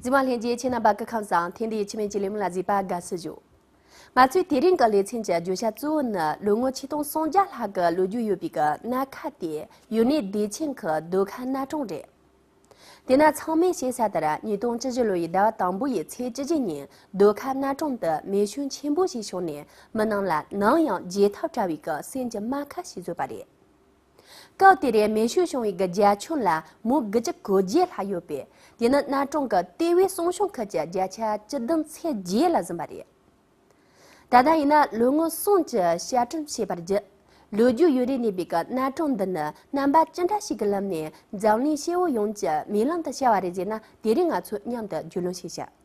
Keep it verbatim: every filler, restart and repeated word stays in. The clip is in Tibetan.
འཛིན་མ་ལྷན་རྒྱས་ཁྱེད་རྣམ་པ་སྐུ་ཁམས་བཟང་། ཐེངས་འདིའི་ཆི་མེད་ཀྱི་ལས་མི་ལ་གཟིགས་པ་དགའ་བསུ་ཞུ། ང་ཚོའི་དེ་རིང་གི་ལེ་ཚན་གྱི་བརྗོད་བྱ་གཙོ་བོ་ནི་ལོ་ངོ་ཆིག་སྟོང་སུམ་བརྒྱ་ལྷག་གི་ལོ་རྒྱུས་ཡོད་པའི་གི་སྣ་ཁ་དེ་ཡུན་ནན་བདེ་ཆེན་གྱི་རྡོ་ཁ་གནའ་གྲོང་རེད། དེ་ན་ཚང་མས་ཤེས་གསལ་ལྟར་ཉིས་སྟོང་བཅུ་བཞི་ལོ་ཡི་ཟླ་བ་དང་པོ་ཡི་ཚེས་བཅུ་བཞི་ཉིན་རྡོ་ཁ་གནའ་གྲོང་དུ་མེ་ཤུན་ཆེན་པོ་ཞིག་བྱུང་ནས་མི་རྣམས་ལ་ནམ་ཡང་བརྗེད་ཐབས་བྲལ་བའི་གི་སེམས་ཀྱི་རྨ་ཁ་ཞིག་བཟོས་པ་རེད། སྐབས་དེར་མེ་ཤུན་བྱུང་བའི་གི་རྒྱ་ཁྱོན་ལ་མུའུ་དགུ་བཅུ་གོ་བརྒྱད་ལྷག་ཡོད་པས། དེ་ནི་གནའ་གྲོང་གི་ལྟེ་བའི་གསང་གཤོང་ཁུལ་གྱི་བརྒྱ་ཆ་བཅུ་བདུན་ཚེག་བརྒྱད་ལ་ཟིན་པ་རེད། ད་ལྟ་ཡིན་ན་ལོ་ངོ་གསུམ་གྱི་དཔྱ་ཁྲལ་བྱས་པར་བརྒྱུད། ལོ་རྒྱུས་ཡུན་རིང་གནས་པའི་གི་གནའ་གྲོང་འདི་ནི་རྣམ་པ་ཅི་འདྲ་ཞིག་གི་ལམ་ནས་འཛམ་གླིང་སྐྱེ་བོ་ཡོངས་ཀྱི་མིག་ལམ་དུ་ཤར་བ་རེད་ཟེར་ན། དེ་རིང་ང་ཚོས་མཉམ་དུ་རྒྱུས་ལོན་བྱེད་བྱ།